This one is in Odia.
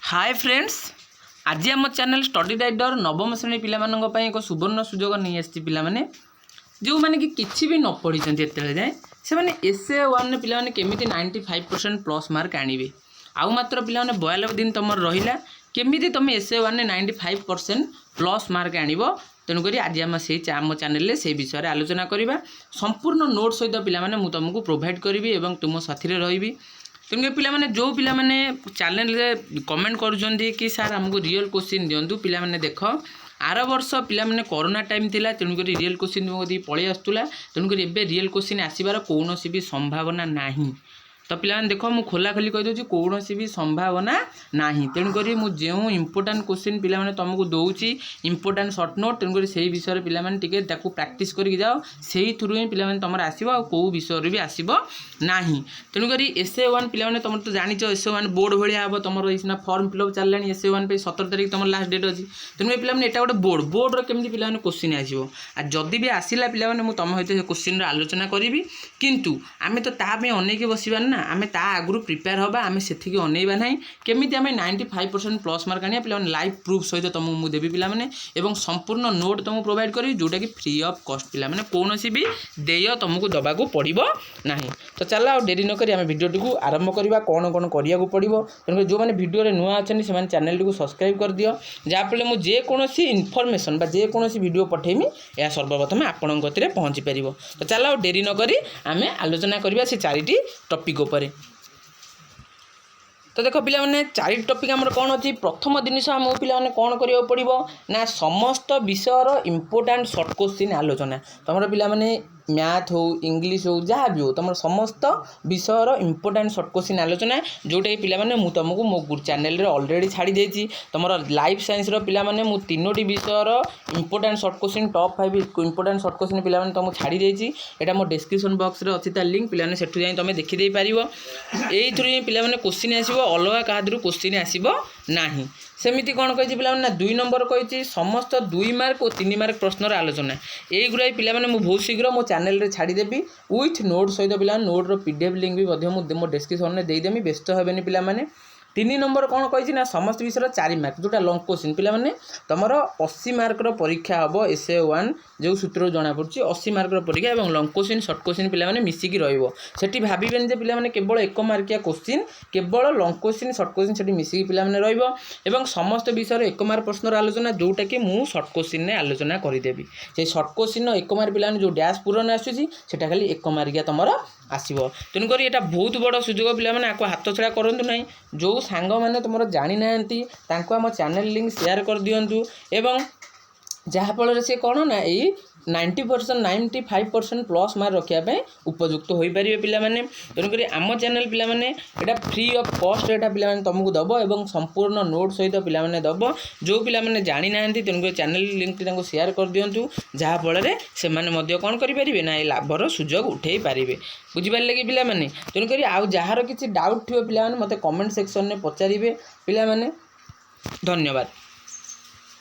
ହାଏ ଫ୍ରେଣ୍ଡସ୍, ଆଜି ଆମ ଚ୍ୟାନେଲ୍ ଷ୍ଟଡି ରାଇଡର ନବମ ଶ୍ରେଣୀ ପିଲାମାନଙ୍କ ପାଇଁ ଏକ ସୁବର୍ଣ୍ଣ ସୁଯୋଗ ନେଇ ଆସିଛି। ପିଲାମାନେ, ଯେଉଁମାନେ କି କିଛି ବି ନ ପଢ଼ିଛନ୍ତି ଏତେବେଳେ ଯାଏଁ, ସେମାନେ ଏସ୍ ଏ ୱାନ୍ରେ ପିଲାମାନେ କେମିତି 95% plus mark ଆଣିବେ? ଆଉ ମାତ୍ର ପିଲାମାନେ 92 ଦିନ ତୁମର ରହିଲା। କେମିତି ତୁମେ ଏସ୍ ଏ ୱାନ୍ରେ 95% plus mark ଆଣିବ? ତେଣୁକରି ଆଜି ଆମେ ସେଇ ଆମ ଚ୍ୟାନେଲରେ ସେଇ ବିଷୟରେ ଆଲୋଚନା କରିବା। ସମ୍ପୂର୍ଣ୍ଣ ନୋଟ୍ ସହିତ ପିଲାମାନେ ମୁଁ ତୁମକୁ ପ୍ରୋଭାଇଡ଼ କରିବି ଏବଂ ତୁମ ସାଥିରେ ରହିବି। ତେଣୁକରି ପିଲାମାନେ, ଯେଉଁ ପିଲାମାନେ ଚ୍ୟାନେଲରେ କମେଣ୍ଟ କରୁଛନ୍ତି କି ସାର୍, ଆମକୁ ରିଅଲ୍ କୋଶ୍ଚିନ୍ ଦିଅନ୍ତୁ, ପିଲାମାନେ ଦେଖ, ଆର ବର୍ଷ ପିଲାମାନେ କରୋନା ଟାଇମ୍ ଥିଲା, ତେଣୁକରି ରିଅଲ୍ କୋଶ୍ଚିନ୍ ତୁମ କତିକି ପଳେଇ ଆସୁଥିଲା। ତେଣୁକରି ଏବେ ରିଅଲ୍ କୋଶ୍ଚିନ୍ ଆସିବାର କୌଣସି ବି ସମ୍ଭାବନା ନାହିଁ। ତ ପିଲାମାନେ ଦେଖ, ମୁଁ ଖୋଲାଖୋଲି କହିଦେଉଛି, କୌଣସି ବି ସମ୍ଭାବନା ନାହିଁ। ତେଣୁକରି ମୁଁ ଯେଉଁ ଇମ୍ପୋର୍ଟାଣ୍ଟ କୋଶ୍ଚିନ୍ ପିଲାମାନେ ତୁମକୁ ଦେଉଛି, ଇମ୍ପୋର୍ଟାଣ୍ଟ ସର୍ଟ ନୋଟ୍, ତେଣୁକରି ସେଇ ବିଷୟରେ ପିଲାମାନେ ଟିକେ ତାକୁ ପ୍ରାକ୍ଟିସ୍ କରିକି ଯାଅ। ସେଇଥିରୁ ହିଁ ପିଲାମାନେ ତୁମର ଆସିବ, ଆଉ କେଉଁ ବିଷୟରେ ବି ଆସିବ ନାହିଁ। ତେଣୁକରି ଏସ୍ ଏ ୱାନ୍ ପିଲାମାନେ, ତୁମର ତ ଜାଣିଛ, ଏସ୍ ଏ ୱାନ୍ ବୋର୍ଡ଼ ଭଳିଆ ହେବ ତୁମର। ଏଇ ସିନା ଫର୍ମ ଫିଲ୍ଅପ୍ ଚାଲିଲାଣି ଏସ୍ ଏ ୱାନ୍ ପାଇଁ, 17 ତାରିଖ ତୁମର ଲାଷ୍ଟ ଡେଟ୍ ଅଛି। ତେଣୁକରି ପିଲାମାନେ, ଏଇଟା ଗୋଟେ ବୋର୍ଡ଼। ବୋର୍ଡ଼ର କେମିତି ପିଲାମାନେ କୋଶ୍ଚିନ୍ ଆସିବ? ଆଉ ଯଦି ବି ଆସିଲା ପିଲାମାନେ, ମୁଁ ତୁମ ସହିତ ସେ କୋଶ୍ଚିନ୍ର ଆଲୋଚନା କରିବି। କିନ୍ତୁ ଆମେ ତ ତା ପାଇଁ ଅନେଇକି ବସିବାନି ନା, ଆମେ ତା ଆଗରୁ ପ୍ରିପେୟାର ହେବା। ଆମେ ସେତିକି ଅନେଇବା ନାହିଁ। କେମିତି ଆମେ 95% plus mark ଆଣିବା ପିଲାମାନେ, ଲାଇଭ୍ ପ୍ରୁଫ୍ ସହିତ ତୁମକୁ ମୁଁ ଦେବି ପିଲାମାନେ ଏବଂ ସମ୍ପୂର୍ଣ୍ଣ ନୋଟ୍ ତୁମକୁ ପ୍ରୋଭାଇଡ଼ କରିବି, ଯେଉଁଟାକି ଫ୍ରି ଅଫ୍ କଷ୍ଟ। ପିଲାମାନେ, କୌଣସି ବି ଦେୟ ତୁମକୁ ଦେବାକୁ ପଡ଼ିବ ନାହିଁ। ତ ଚାଲ, ଆଉ ଡେରି ନକରି ଆମେ ଭିଡ଼ିଓଟିକୁ ଆରମ୍ଭ କରିବା, କ'ଣ କ'ଣ କରିବାକୁ ପଡ଼ିବ। ତେଣୁକରି ଯେଉଁମାନେ ଭିଡ଼ିଓରେ ନୂଆ ଅଛନ୍ତି, ସେମାନେ ଚ୍ୟାନେଲଟିକୁ ସବସ୍କ୍ରାଇବ୍ କରିଦିଅ, ଯାହାଫଳରେ ମୁଁ ଯେକୌଣସି ଇନଫର୍ମେସନ୍ ବା ଯେକୌଣସି ଭିଡ଼ିଓ ପଠେଇମି, ଏହା ସର୍ବପ୍ରଥମେ ଆପଣଙ୍କ କତିରେ ପହଞ୍ଚି ପାରିବ। ତ ଚାଲ, ଆଉ ଡେରି ନକରି ଆମେ ଆଲୋଚନା କରିବା ସେ ଚାରିଟି ଟପିକ୍ ଉପରେ। ତ ଦେଖ ପିଲାମାନେ, ଚାରିଟି ଟପିକ୍ ଆମର କ'ଣ ଅଛି? ପ୍ରଥମ ଜିନିଷ, ଆମକୁ ପିଲାମାନେ କ'ଣ କରିବାକୁ ପଡ଼ିବ ନା ସମସ୍ତ ବିଷୟର ଇମ୍ପୋର୍ଟାଣ୍ଟ ସର୍ଟ କୋଶ୍ଚିନ୍ ଆଲୋଚନା। ତୁମର ପିଲାମାନେ ମ୍ୟାଥ୍ ହଉ, ଇଂଲିଶ ହଉ, ଯାହା ବି ହଉ, ତୁମର ସମସ୍ତ ବିଷୟର ଇମ୍ପୋର୍ଟାଣ୍ଟ ସର୍ଟ କୋଶ୍ଚିନ୍ ଆଲୋଚନା, ଯେଉଁଟାକି ପିଲାମାନେ ମୁଁ ତୁମକୁ ମୋ ଚ୍ୟାନେଲରେ ଅଲରେଡ଼ି ଛାଡ଼ି ଦେଇଛି। ତୁମର ଲାଇଫ୍ ସାଇନ୍ସର ପିଲାମାନେ ମୁଁ ତିନୋଟି ବିଷୟର important short question, top five important short question ପିଲାମାନେ ତୁମକୁ ଛାଡ଼ି ଦେଇଛି। ଏଇଟା ମୋ ଡେସ୍କ୍ରିପସନ୍ ବକ୍ସରେ ଅଛି ତା ଲିଙ୍କ୍। ପିଲାମାନେ, ସେଠୁ ଯାଇ ତୁମେ ଦେଖିଦେଇପାରିବ। ଏଇଥିରୁ ହିଁ ପିଲାମାନେ କୋଶ୍ଚିନ୍ ଆସିବ, ଅଲଗା କାହା ଦେହରୁ କୋଶ୍ଚିନ୍ ଆସିବ ନାହିଁ। ସେମିତି କ'ଣ କହିଛି ପିଲାମାନେ ନା ଦୁଇ ନମ୍ବର କହିଛି ସମସ୍ତ 2 ମାର୍କ ଓ 3 ମାର୍କ ପ୍ରଶ୍ନର ଆଲୋଚନା। ଏଇଗୁଡ଼ାଏ ପିଲାମାନେ ମୁଁ ବହୁତ ଶୀଘ୍ର ମୋ ଚ୍ୟାନେଲରେ ଛାଡ଼ିଦେବି ୱିଥ୍ ନୋଟ୍ ସହିତ। ପିଲାମାନେ, ନୋଟ୍ର ପିଡିଏଫ୍ ଲିଙ୍କ୍ ବି ମଧ୍ୟ ମୁଁ ମୋ ଡେସ୍କ୍ରିପସନ୍ରେ ଦେଇଦେବି, ବ୍ୟସ୍ତ ହେବେନି ପିଲାମାନେ। ତିନି ନମ୍ବର କ'ଣ କହିଛି ନା ସମସ୍ତ ବିଷୟର 4 ମାର୍କ, ଯେଉଁଟା ଲଙ୍ଗ୍ କୋଶ୍ଚିନ୍। ପିଲାମାନେ, ତୁମର 80 ମାର୍କର ପରୀକ୍ଷା ହେବ ଏସ୍ ଏ ୱାନ୍, ଯେଉଁ ସୂତ୍ରରୁ ଜଣାପଡ଼ୁଛି 80 ମାର୍କର ପରୀକ୍ଷା ଏବଂ ଲଙ୍ଗ୍ କୋଶ୍ଚିନ୍, ସର୍ଟ କୋଶ୍ଚିନ୍ ପିଲାମାନେ ମିଶିକି ରହିବ। ସେଠି ଭାବିବେନି ଯେ ପିଲାମାନେ କେବଳ 1 ମାର୍କିଆ କୋଶ୍ଚିନ୍। କେବଳ ଲଙ୍ଗ୍ କୋଶ୍ଚିନ୍, ସର୍ଟ କୋଶ୍ଚିନ୍ ସେଠି ମିଶିକି ପିଲାମାନେ ରହିବ ଏବଂ ସମସ୍ତ ବିଷୟରେ 1 ମାର୍କ ପ୍ରଶ୍ନର ଆଲୋଚନା, ଯେଉଁଟାକି ମୁଁ ସର୍ଟ କୋଶ୍ଚିନ୍ରେ ଆଲୋଚନା କରିଦେବି। ସେଇ ସର୍ଟ କୋଶ୍ଚିନ୍ର 1 ମାର୍କ ପିଲାମାନେ ଯେଉଁ ଡ୍ୟାସ୍ ପୂରଣ ଆସୁଛି, ସେଟା ଖାଲି 1 ମାର୍କିଆ ତୁମର ଆସିବ। ତେଣୁକରି ଏଇଟା ବହୁତ ବଡ଼ ସୁଯୋଗ ପିଲାମାନେ, ଆକୁ ହାତ ଛଡ଼ା କରନ୍ତୁ ନାହିଁ। ଯେଉଁ ସାଙ୍ଗମାନେ ତୁମର ଜାଣିନାହାନ୍ତି, ତାଙ୍କୁ ଆମ ଚ୍ୟାନେଲ୍ ଲିଙ୍କ୍ ସେୟାର କରିଦିଅନ୍ତୁ ଏବଂ ଯାହାଫଳରେ ସେ କ'ଣ ନା ଏଇ 90%, 95% plus mark ରଖିବା ପାଇଁ ଉପଯୁକ୍ତ ହୋଇପାରିବେ ପିଲାମାନେ। ତେଣୁକରି ଆମ ଚ୍ୟାନେଲ୍ ପିଲାମାନେ ଏଇଟା ଫ୍ରି ଅଫ୍ କଷ୍ଟ ଏଇଟା ପିଲାମାନେ ତୁମକୁ ଦେବ ଏବଂ ସମ୍ପୂର୍ଣ୍ଣ ନୋଟ୍ ସହିତ ପିଲାମାନେ ଦେବ। ଯେଉଁ ପିଲାମାନେ ଜାଣିନାହାନ୍ତି, ତେଣୁକରି ଚ୍ୟାନେଲ୍ ଲିଙ୍କ୍ଟି ତାଙ୍କୁ ସେୟାର କରିଦିଅନ୍ତୁ, ଯାହାଫଳରେ ସେମାନେ ମଧ୍ୟ କ'ଣ କରିପାରିବେ ନା ଏ ଲାଭର ସୁଯୋଗ ଉଠେଇ ପାରିବେ। ବୁଝିପାରିଲେ କି ପିଲାମାନେ? ତେଣୁକରି ଆଉ ଯାହାର କିଛି ଡାଉଟ୍ ଥିବ ପିଲାମାନେ, ମୋତେ କମେଣ୍ଟ ସେକ୍ସନରେ ପଚାରିବେ ପିଲାମାନେ। ଧନ୍ୟବାଦ।